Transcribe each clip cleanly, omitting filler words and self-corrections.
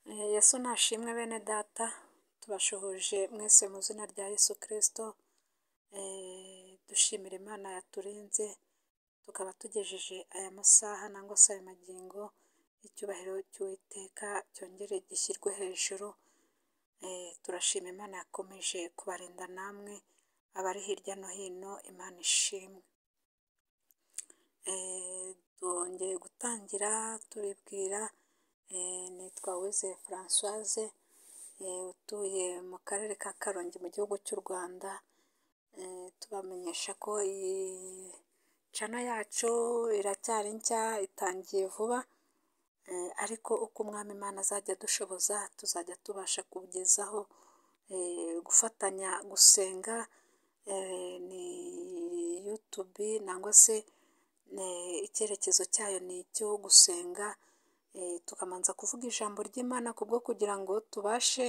Yesu nashimwe bene data, tubashuhuje mwese mu izina rya Yesu Kristo, dushimira Imana yaturinze, tukaba tugejeje aya masaha nangwa se aya magingo, icyubahiro cy'Uwiteka cyongere gishyirwe hejuru, turashima Imana yakomeje kubarinda namwe, abari hirya no hino Imana ishimwe. Twongeye gutangira tubibwira, nitwa Uwizeye Françoise, utuye mu karere ka Karongi mu gihugu cy'u Rwanda, tubamenyesha ko iyi cano yacu iracyari nshya itangiye vuba, ariko uko Umwami Imana azajya adushoboza tuzajya tubasha kugezaho gufatanya gusenga, ni YouTube nangwa se icyerekezo cyayo ni icyo gusenga, tukamanza kuvuga ijambo ry'Imana kubwo kugira ngo tubashe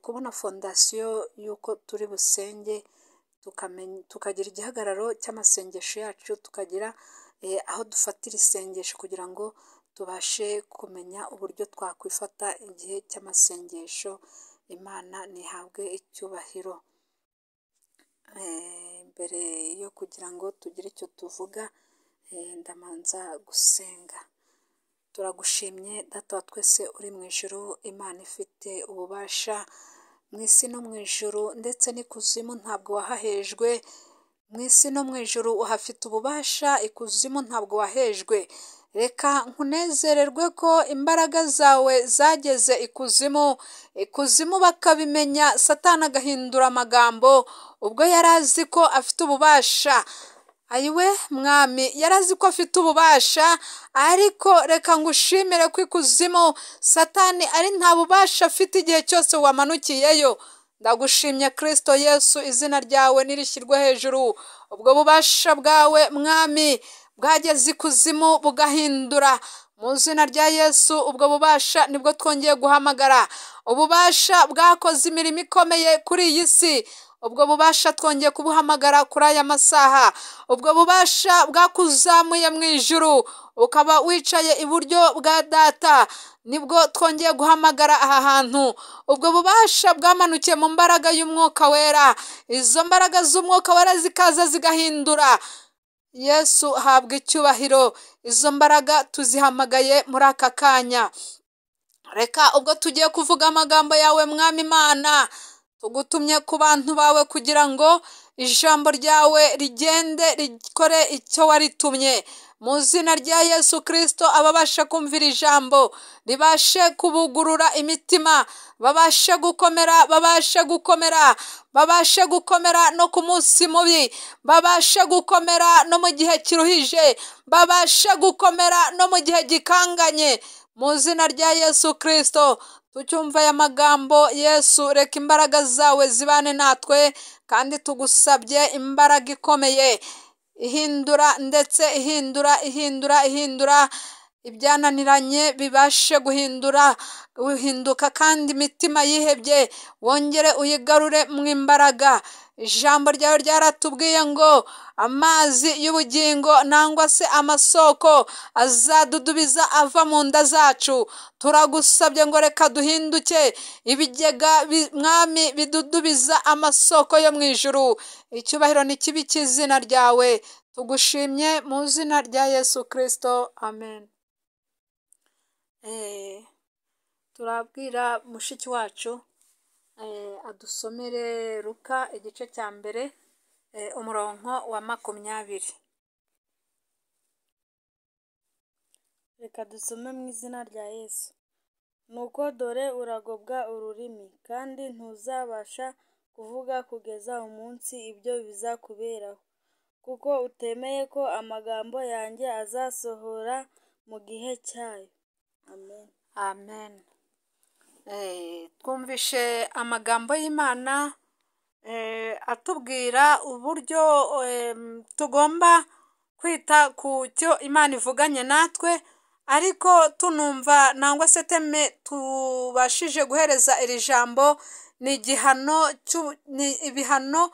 kubona fondasiyo y'uko turi busenge, tukagira igihagararo cy'amasengesho yacu, tukagira aho dufatira isengesho kugira ngo tubashe kumenya uburyo twakwifata igihe cy'amasengesho. Imana ntihabwe icyubahiro. Mbere yo kugira ngo tugire icyo tuvuga, ndamanza gusenga. Turagushimye Data wa twese uri mu ijuru, Imana ifite ububasha mu isi no mu ijuru ndetse n'ikuzimu ntabwo wahahejwe, mu isi no mu ijuru uhafite ububasha, ikuzimu ntabwo wahejwe. Reka nkunezererwe ko imbaraga zawe zageze ikuzimu, ikuzimu bakabimenya, Satani agahindura amagambo, ubwo yari azi ko afite ububasha. Ayiwe mwami, yari azi ko afite ububasha, ariko reka ngushimire ko ikuzimu Satani ari nta bubasha afite igihe cyose wamanukiyeyo. Ndagushimye Kristo Yesu, izina ryawe nirishyirwe hejuru. Ubwo bubasha bwawe mwami bwageze ikuzimu bugahindura. Mu izina rya Yesu ubwo bubasha nibwo twongeye guhamagara. Ububasha bwakoze imirimo ikomeye kuri iyi si, ubwo bubasha twongeye kubuhamagara kuri aya masaha. Ubwo bubasha bwakuzamuye mu ijuru ukaba wicaye iburyo bwa Data, nibwo twongeye guhamagara aha hantu. Ubwo bubasha bwamanukiye mu mbaraga y'Umwuka Wera, izo mbaraga z'Umwuka Wera zikaza zigahindura. Yesu habwa icyubahiro. Izo mbaraga tuzihamagaye muri aka kanya. Reka ubwo tugiye kuvuga amagambo yawe mwami Imana, tugutumye ku bantu bawe kugira ngo ijambo ryawe rigende rikore icyo waritumye. Mu izina rya Yesu Kristo, ababasha kumvira ijambo ribashe kubugurura imitima, babashe gukomera, babashe gukomera, babashe gukomera no ku munsi mubi, babashe gukomera no mu gihe kiruhije, babashe gukomera no mu gihe gikanganye. Mu izina rya Yesu Kristo tucyumva aya magambo. Yesu, reka imbaraga zawe zibane natwe, kandi tugusabye imbaraga ikomeye ihindura, ndetse ihindura, ihindura, ihindura ibyananiranye bibashe guhindura, guhinduka, kandi imitima yihebye wongere uyigarure mu imbaraga. Ijambo ryawe ryaratubwiye ngo amazi y'ubugingo nangwa se amasoko azadudubiza ava mu nda zacu. Turagusabye ngo reka duhinduke ibigega mwami bidudubiza amasoko yo mu ijuru. Icyubahiro ni kibi cy'izina ryawe, tugushimye mu izina rya Yesu Kristo, amen. Turabwira mushiki wacu adusomere Luka igice cya mbere umurongo wa 20. Reka dusome mu izina rya Yesu. Nuko dore uragobwa ururimi, kandi ntuzabasha kuvuga kugeza umunsi ibyo bizakuberaho, kuko utemeye ko amagambo yanjye azasohora mu gihe cyayo. Amen. Amen. Twumvishe amagambo y'Imana atubwira uburyo tugomba kwita ku cyo Imana ivuganye natwe, ariko tunumva nangwa se teme tubashije guhereza iri jambo ni igihano, ni ibihano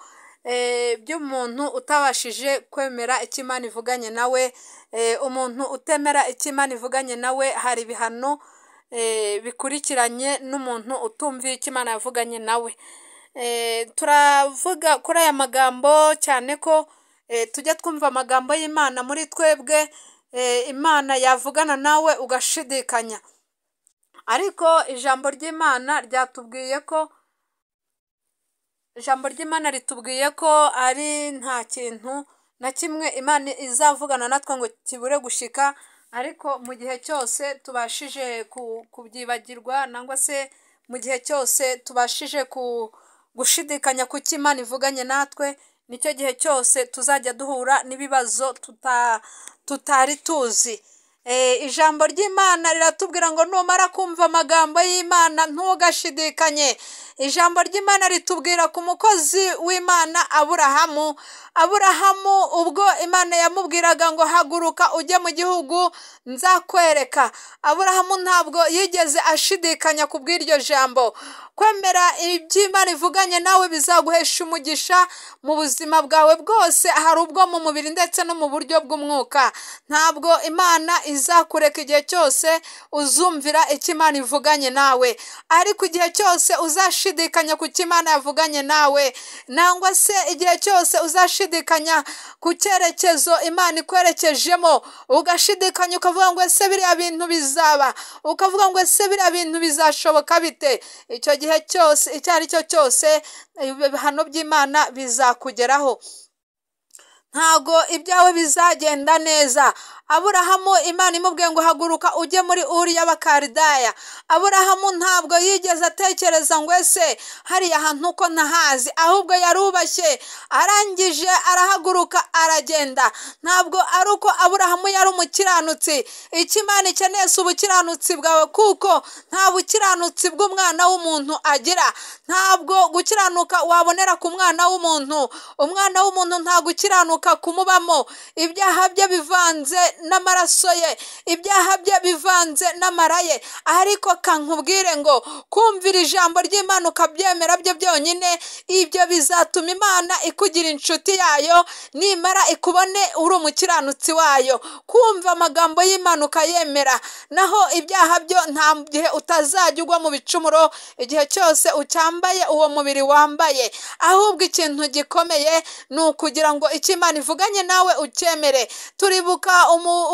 by'umuntu utabashije kwemera icyo Imana ivuganye nawe. Umuntu utemera icyo Imana ivuganye nawe hari ibihano bikurikiranye n'umuntu utumviye icyo Imana yavuganye nawe. Turavuga kuri aya magambo cyane ko tujya twumva amagambo y'Imana muri twebwe, Imana yavugana nawe ugashidikanya. Ariko ijambo ry'Imana ryatubwiye ko, ijambo ry'Imana ritubwiye ko ari nta kintu na kimwe Imana izavugana natwe ngo kibure gushika, ariko mu gihe cyose tubashije kubyibagirwa nangwa se mu gihe cyose tubashije gushidikanya ku cyo Imana ivuganye natwe, nicyo gihe cyose tuzajya duhura n'ibibazo tutari tuzi. Ijambo ry'Imana riratubwira ngo numara kumva amagambo y'Imana ntugashidikanye. Ijambo ry'Imana ritubwira ku mukozi w'Imana Aburahamu. Aburahamu ubwo Imana yamubwiraga ngo haguruka ujye mu gihugu nzakwereka, Aburahamu ntabwo yigeze ashidikanya ku bw'iryo jambo. Kwemera iby'Imana ivuganye nawe bizaguhesha umugisha mu buzima bwawe bwose, hari ubwo mu mubiri ndetse no mu buryo bw'umwuka. Ntabwo Imana izakureka igihe cyose uzumvira icyo Imana ivuganye nawe, ariko igihe cyose uzashidikanya ku cyo Imana yavuganye nawe, nangwa se igihe cyose uzashidikanya ku cyerekezo Imana ikwerekejemo, ugashidikanya ukavuga ngo ese biriya bintu bizaba, ukavuga ngo ese biriya bintu bizashoboka bite, icyo gihe cyose icyo ari cyo cyose ibihano by'Imana bizakugeraho. Ntago ibyawe bizagenda neza. Aburahamu Imana imubwiye ngo haguruka ujye muri Uri y'Abakaridaya, Aburahamu ntabwo yigeze atekereza ngo ese hariya hantu ko ntahazi, ahubwo yarubashye, arangije arahaguruka aragenda. Ntabwo ari uko Aburahamu yari umukiranutsi. Icyo Imana ikeneye si ubukiranutsi bwawe, kuko nta bukiranutsi bw'umwana w'umuntu agira. Ntabwo gukiranuka wabonera ku mwana w'umuntu. Umwana w'umuntu nta gukiranuka kumubamo. Ibyaha bye bivanze n'amaraso ye, ibyaha bye bivanze n'amara ye. Ariko kankubwire ngo kumvira ijambo ry'Imana ukabyemera byo byonyine, ibyo bizatuma Imana ikugira inshuti yayo, nimara ikubone uri umukiranutsi wayo. Kumva amagambo y'Imana ukayemera, naho ibyaha byo nta gihe utazajya ugwa mu bicumuro igihe cyose ucyambaye uwo mubiri wambaye. Ahubwo ikintu gikomeye ni ukugira ngo icyo Imana ivuganye nawe ucyemere. Turibuka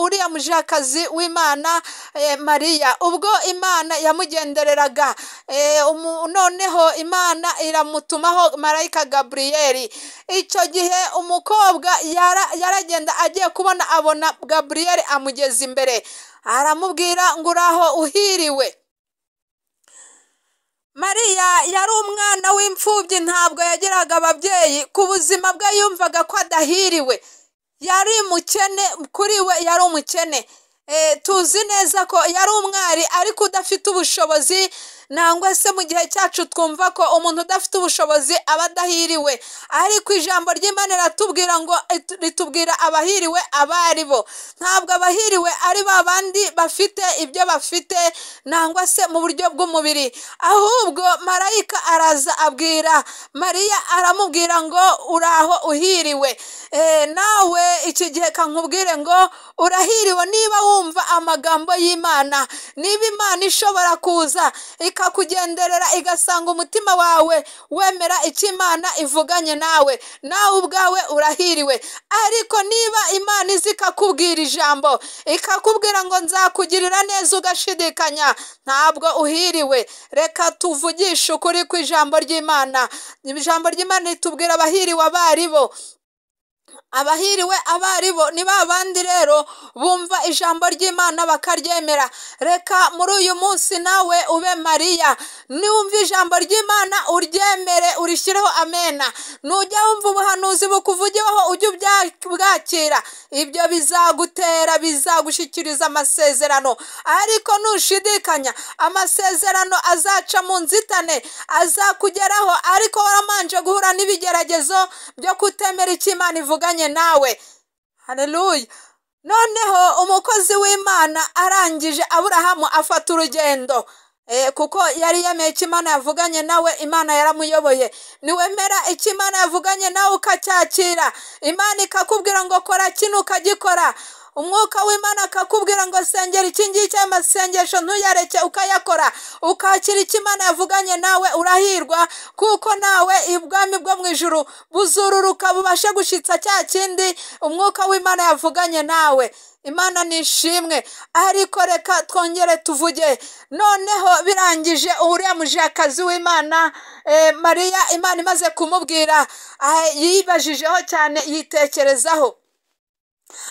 uriya mujakazi w'Imana Mariya, ubwo Imana yamugendereraga, noneho Imana iramutumaho marayika Gaburiyeli. Icyo gihe umukobwa yaragenda agiye kubona abona Gaburiyeli amugeza imbere, aramubwira ngo uraho uhiriwe. Mariya yari umwana w'imfubyi, ntabwo yagiraga ababyeyi. Ku buzima bwe yumvaga ko adahiriwe, yari umukene, kuri we yari umukene. Tuzi neza ko yari umwari ariko udafite ubushobozi, nangwa se mu gihe cyacu twumva ko umuntu udafite ubushobozi aba adahiriwe. Ariko ijambo ry'Imana riratubwira ngo ritubwira abahiriwe abo ari bo. Ntabwo abahiriwe ari ba bandi bafite ibyo bafite nangwa se mu buryo bw'umubiri, ahubwo marayika araza abwira Mariya aramubwira ngo uraho uhiriwe. Nawe iki gihe kankubwire ngo urahiriwe niba wumva amagambo y'Imana, niba Imana ishobora kuza ikakugenderera igasanga umutima wawe wemera icyo Imana ivuganye nawe, nawe ubwawe urahiriwe. Ariko niba Imana izi ikakubwira ijambo, ikakubwira ngo nzakugirira neza, ugashidikanya, ntabwo uhiriwe. Reka tuvugishe ukuri ku ijambo ry'Imana. Ijambo ry'Imana ritubwira abahiriwe abo ari bo. Abahiriwe abo ari bo ni ba bandi rero bumva ijambo ry'Imana bakaryemera. Reka muri uyu munsi nawe ube Mariya, niwumva ijambo ry'Imana uryemere, urishyireho amena. Nujya wumva ubuhanuzi bukuvugiweho ujye ubwakira, ibyo bizagutera, bizagushyikiriza amasezerano. Ariko nushidikanya, amasezerano azaca mu nzitane, azakugeraho ariko waramanje guhura n'ibigeragezo byo kutemera icyo Imana ivuganye nawe. Haleluya. Noneho umukozi w'Imana arangije, Aburahamu afata urugendo, kuko yari yemeye icyo Imana yavuganye nawe, Imana yaramuyoboye. Niwemera icyo Imana yavuganye nawe ukacyakira, Imana ikakubwira ngo kora kino ukagikora, Umwuka w'Imana akakubwira ngo sengera iki ngiki, amasengesho ntuyareke, ukayakora, ukakira icyo Imana yavuganye nawe, urahirwa, kuko nawe ubwami bwo mu ijuru buzururuka bubashe gushitsa cya kindi umwuka w'Imana yavuganye nawe. Imana nishimwe. Ariko reka twongere tuvuge noneho, birangije uriya mujakazi w'Imana Mariya, Imana imaze kumubwira yibajijeho cyane, yitekerezaho,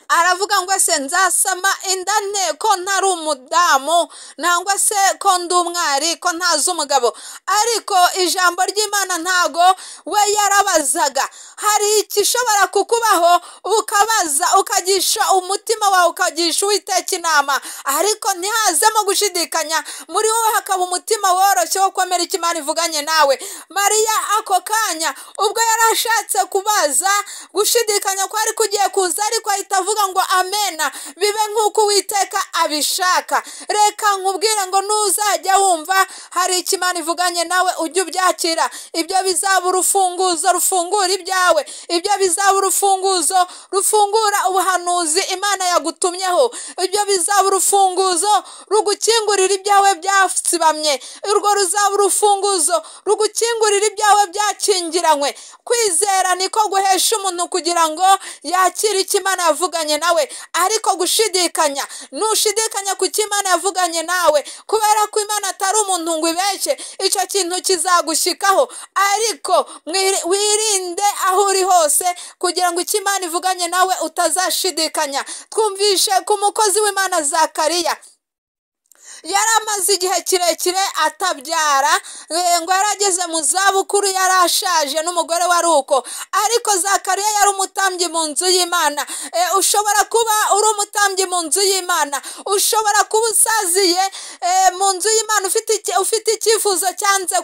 aravuga ngo ese nzasama inda nte ko ntari umudamu, nangwa se ko ndi umwari, ko ntazi umugabo? Ariko ijambo ry'Imana ntago we yarabazaga. Hari ikishobora kukubaho ukabaza, ukagisha umutima wawe, ukagisha Uwiteka inama, ariko ntihazemo gushidikanya muri wowe, hakaba umutima woroshye wo kwemera icyo Imana ivuganye nawe. Mariya ako kanya ubwo yari ashatse kubaza, gushidikanya kwari kugiye kuza, ariko ahita avuga ngo amena, bibe nk'uko Uwiteka abishaka. Reka nkubwire ngo nuzajya wumva hari icyo Imana ivuganye nawe, ujye ubyakira. Ibyo bizaba urufunguzo rufungura ibyawe, ibyo bizaba urufunguzo rufungura ubuhanuzi Imana yagutumyeho, ibyo bizaba urufunguzo rugukingurira ibyawe byasibamye, urwo ruzaba urufunguzo rugukingurira ibyawe byakingiranywe. Kwizera niko guhesha umuntu kugira ngo yakire icyo Imana yavuganye nawe. Ariko gushidikanya, nushidikanya ku cyo Imana yavuganye nawe, kubera ko Imana atari umuntu ngo ibeshye, icyo kintu kizagushikaho. Ariko wirinde aho uri hose kugira ngo icyo Imana ivuganye nawe utazashidikanya. Twumvishe ku mukozi w'Imana Zakariya, yari amaze igihe kirekire atabyara, ngo yarageze mu zabukuru, yarashaje, n'umugore wari uko. Ariko Zakariya yari umutambyi mu nzu y'Imana. Ushobora kuba uri umutambyi mu nzu y'Imana, ushobora kuba usaziye mu nzu y'Imana, ufite icyifuzo cyanze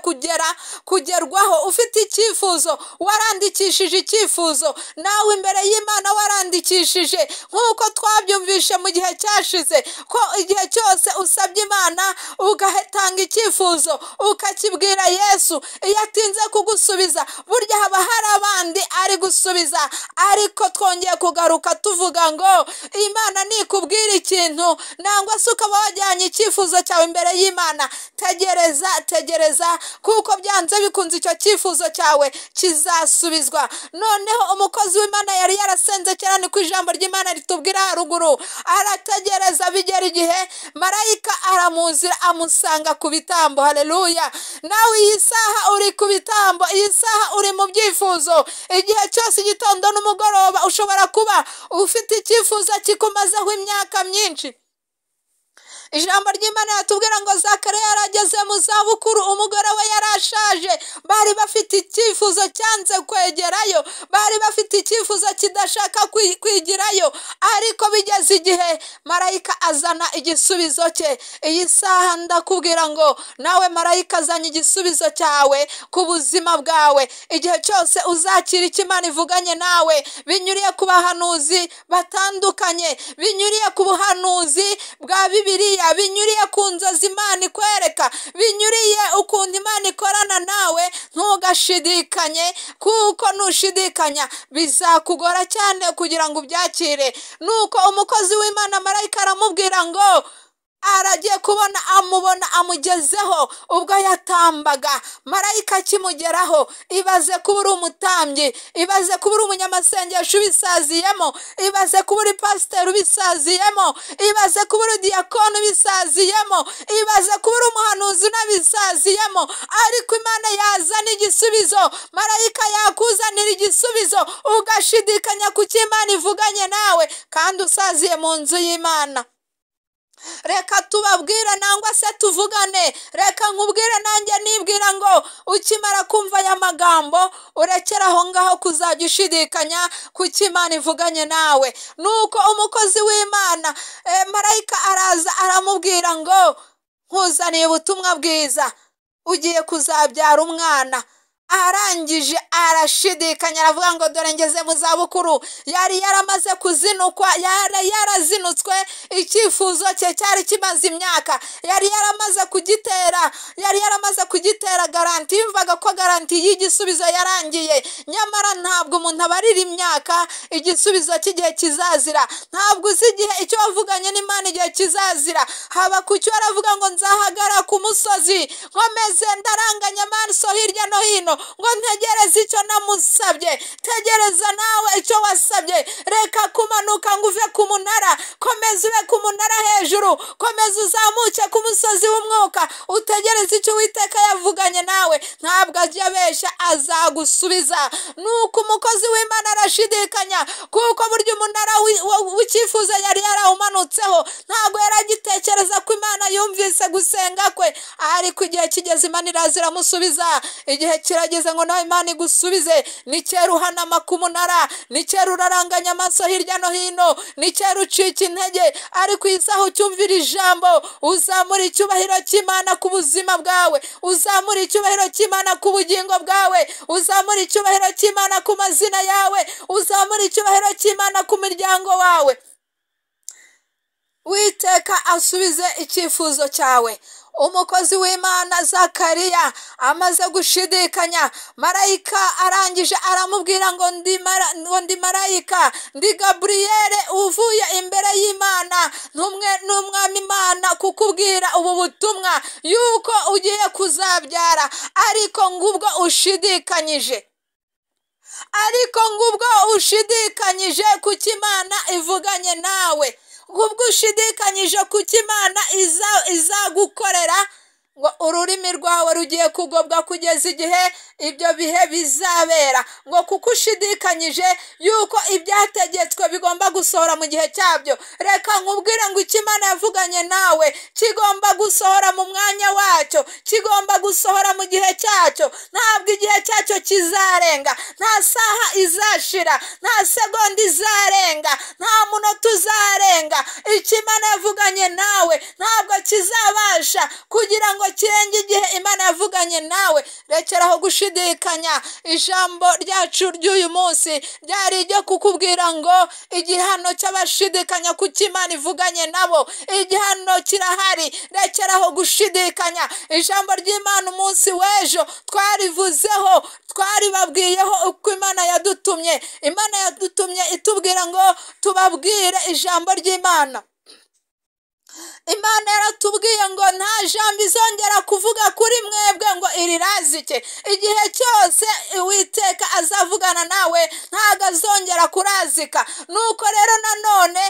kugerwaho, ufite icyifuzo, warandikishije icyifuzo nawe imbere y'Imana warandikishije, nk'uko twabyumvishe mu gihe cyashize, ko igihe cyose usabye Imana ugatanga icyifuzo ukakibwira Yesu, iyo atinze kugusubiza burya haba hari abandi ari gusubiza. Ariko twongeye kugaruka tuvuga ngo Imana nikubwira ikintu, nangwa se ukaba wajyanye icyifuzo cyawe imbere y'Imana, tegereza, tegereza, kuko byanze bikunze icyo cyifuzo cyawe kizasubizwa. Noneho umukozi w'Imana yari yarasenze cyane, niko ijambo ry'Imana ritubwira haruguru, arategereza bigera igihe marayika aramuzira amusanga ku bitambo. Haleluya! Nawe iyi saha uri ku bitambo, iyi saha uri mu byifuzo, igihe cyose igitondo n'umugoroba ushobora kuba ufite icyifuzo kikumazeho imyaka myinshi. Ijambo ry'Imana yatubwira ngo Zakariya yarageze mu zabukuru, umugore we yarashaje, bari bafite icyifuzo cyanze kwegerayo, bari bafite icyifuzo kidashaka kwigirayo, ariko bigeze igihe marayika azana igisubizo cye. Iyi saha ndakubwira ngo nawe marayika azanye igisubizo cyawe ku buzima bwawe. Igihe cyose uzakira icyo Imana ivuganye nawe, binyuriye ku bahanuzi batandukanye, binyuriye ku buhanuzi bwa Bibiliya, binyuriye ku nzozi Imana ikwereka, binyuriye ukuntu Imana ikorana nawe, ntugashidikanye, kuko nushidikanya bizakugora cyane kugira ngo ubyakire. Nuko umukozi w'Imana marayika aramubwira ngo aragiye kubona, amubona amugezeho ubwo yatambaga, marayika akimugeraho. Ibaze kuba uri umutambyi, ibaze kuba uri umunyamasengesho ubisaziyemo, ibaze kuba uri pasiteri ubisaziyemo, ibaze kuba uri diyakoni ubisaziyemo, ibaze kuba uri umuhanuzi unabisaziyemo, ariko Imana yazana igisubizo, marayika yakuzanira igisubizo, ugashidikanya ku cyo Imana ivuganye nawe, kandi usaziye mu nzu y'Imana. Reka tubabwire nangwa se tuvugane, reka nkubwire nanjye nibwira ngo ukimara kumva aya magambo urekere aho ngaho kuzajya ushidikanya ku cyo Imana ivuganye nawe. Nuko umukozi w'Imana marayika araza aramubwira ngo nkuzaniye ubutumwa bwiza, ugiye kuzabyara umwana. Arangije arashidikanya, aravuga ngo dore ngeze mu zabukuru. Yari yaramaze kuzinukwa, yari yarazinutswe, icyifuzo cye cyari kimaze imyaka, yari yaramaze kugitera, yari yaramaze kugitera garanti, yumvaga ko garanti y'igisubizo yarangiye. Nyamara ntabwo umuntu abarira imyaka igisubizo cy'igihe kizazira. Ntabwo uzi igihe icyo wavuganye n'Imana igihe kizazira. Haba ku cyo aravuga ngo nzahagara ku musozi nkomeze ndaranganya amaso hirya no hino ngo ntegereze icyo namusabye. Tegereza nawe icyo wasabye. Reka kumanuka ngo uve ku munara, komeza ube ku munara hejuru, komeza uzamuke ku musozi w'umwuka, utegereze icyo Uwiteka yavuganye nawe. Ntabwo ajya abeshya, azagusubiza. Nuko umukozi w'Imana arashidikanya, kuko burya umunara w'icyifuzo yari yarawumanutseho, ntabwo yari agitekereza ko Imana yumvise gusenga kwe. Ariko igihe kigeze Imana iraza iramusubiza. Igihe kirageze ngo nawe Imana igusubize. Ni kera uhanama ku munara, ni kera uraranganya amaso hirya no hino, ni kera ucika intege, ariko iyi saha ucyumvira ijambo, uzamura icyubahiro cy'Imana ku buzima bwawe, uzamura icyubahiro cy'Imana ku bugingo bwawe, uzamura icyubahiro cy'Imana ku mazina yawe, uzamura icyubahiro cy'Imana ku miryango wawe. Uwiteka asubize icyifuzo cyawe. Umukozi w'Imana Zakariya amaze gushidikanya, marayika arangije aramubwira ngo ndi marayika, ndi Gaburiyeli uvuye imbere y'Imana, ntumwe n'umwami Imana kukubwira ubu butumwa yuko ugiye kuzabyara, ariko ngubwo ushidikanyije. Ariko ngubwo ushidikanyije kuko Imana ivuganye nawe, ngubwo ushidikanyije kuko Imana izagukorera, ngo ururimi rwawe rugiye kugobwa kugeza igihe ibyo bihe bizabera, ngo kuko ushidikanyije yuko ibyategetswe bigomba gusohora mu gihe cyabyo. Reka nkubwire ngo icyo Imana yavuganye nawe kigomba gusohora mu mwanya wacyo, kigomba gusohora mu gihe cyacyo. Ntabwo igihe cyacyo kizarenga, nta saha izashira, nta segonda izarenga, nta munota uzarenga. Icyo Imana yavuganye nawe ntabwo kizabasha kugira ngo kirenge igihe Imana yavuganye nawe. Rekeraho gushidikanya. Ijambo ryacu ry'uyu munsi ryari iryo kukubwira ngo igihano cy'abashidikanya kuko Imana ivuganye nabo, igihano kirahari. Rekeraho gushidikanya. Ijambo ry'Imana umunsi w'ejo twarivuzeho, twaribabwiyeho uko Imana yadutumye. Imana yadutumye itubwira ngo tubabwire ijambo ry'Imana. Imana yaratubwiye ngo nta jambo izongera kuvuga kuri mwebwe ngo irirazike. Igihe cyose Uwiteka azavugana nawe ntabwo azongera kurazika. Nuko rero nanone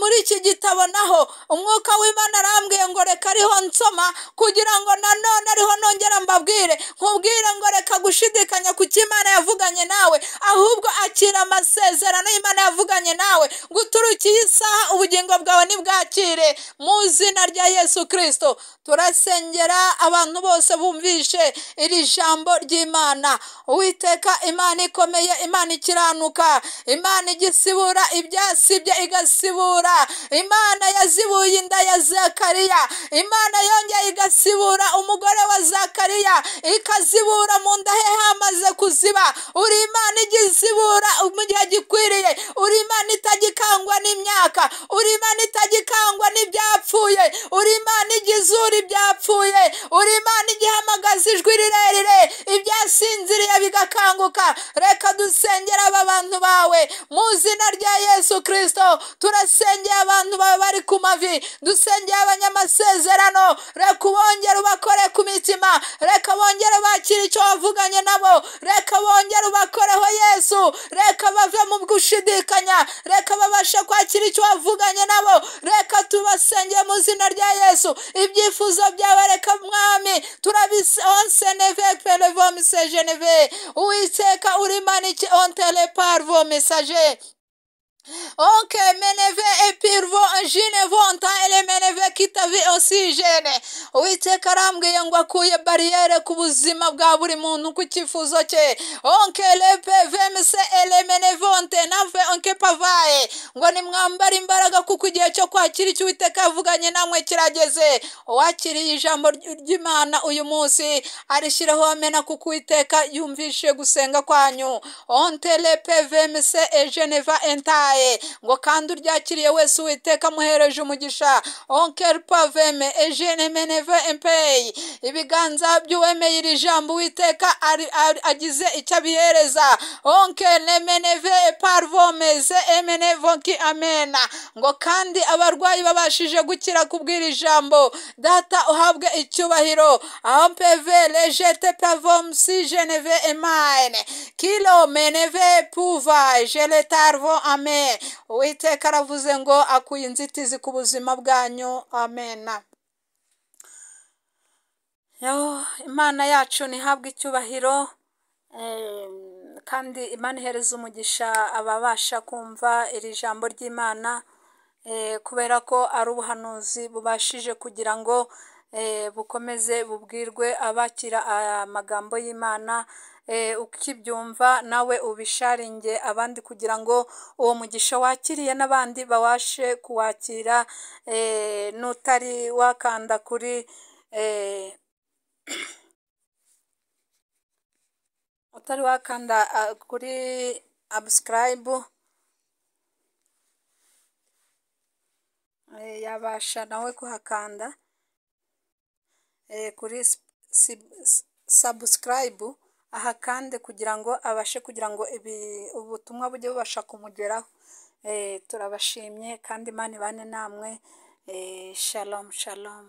muri iki gitabo naho umwuka w'Imana arambwiye ngo reka ariho nsoma, kugira ngo nanone ariho nongera mbabwire, nkubwire ngo reka gushidikanya ku cyo Imana yavuganye nawe, ahubwo akira amasezerano y'Imana yavuganye nawe, ngo uturukiye isaha ubugingo bwawe nibwakire mu izina rya Yesu Kristo. Turasengera abantu bose bumvishe iri jambo ry'Imana. Uwiteka Imana ikomeye, Imana ikiranuka, Imana igisibura ibyasibye igasibura, Imana yazibuye inda ya Zakariya, Imana yongeye igasibura umugore wa Zakariya, ikazibura mu nda he hamaze kuziba. Uri Imana igizibura mu gihe gikwiriye, uri Imana itagikangwa n'imyaka, uri Imana itagikangwa n'ibyapfuye, uri Imana igizura ibyapfuye, uri Imana igihamagaza ijwi rirerire, ibyasinziriye bigakanguka. Reka dusengere aba bantu bawe mu izina rya Yesu Kristo. Turasengeye abantu bawe bari ku mavi, dusengeye abanyamasezerano, reka ubongere ubakore ku mitima, reka bongere bakire icyo wavuganye nabo, reka bongere ubakoreho Yesu, reka bave mu gushidikanya, reka babashe kwakira icyo wavuganye nabo. Reka tubasengeye mu izina rya Yesu. Ibyifuzo byawe reka Mwami turabise onseneve pelevo misejeneve. Uwiteka uri Imana iki ontele parvo message. Onke meneve epirvo jine vonta ele meneve kitavi oxygene. Uwiteka arambwiye ngo akuye bariyere ku buzima bwa buri muntu ku cyifuzo cye. Onke lepe vemse ele menevonte nave onke pavaye. Ngo nimwambare imbaraga kuko igihe cyo kwakira icyo Uwiteka yavuganye namwe kirageze. Uwakiriye ijambo ry'Imana uyu munsi arishyiraho amena kuko Uwiteka yumvishe gusenga kwanyu. Onte lepe vemse egeneva entaye. Ngo kandi uryakiriye wese Uwiteka amuhereje umugisha. Onkel paveme ejene meneve empey. Ibiganza by'uwemeye iri jambo Uwiteka agize icyo abihereza. Onkel meneve parvomeze emenevonki amena. Ngo kandi abarwayi babashije gukira kubwira ijambo. Data uhabwe icyubahiro. Ampeve lejete pavom si geneve emaine. Kilo meneve puva jeletarvo amen. Uwiteka aravuze ngo akuye inzitizi ku buzima bwanyu. Amena. Imana yacu ntihabwe icyubahiro, kandi Imana ihereza umugisha ababasha kumva iri jambo ry'Imana, kubera ko ari ubuhanuzi bubashije kugira ngo bukomeze bubwirwe abakira amagambo y'Imana. Ukibyumva nawe ubisharinge abandi kugira ngo uwo mugisha wakiriye n'abandi babashe kuwakira. Nutari wakanda kuri utari wakanda kuri subscribe yabasha nawe kuhakanda kuri subscribe aha kandi kugira ngo abashe kugira ngo ubutumwa bujye bubasha kumugeraho. Turabashimye kandi Imana ibane namwe. Shalom shalom.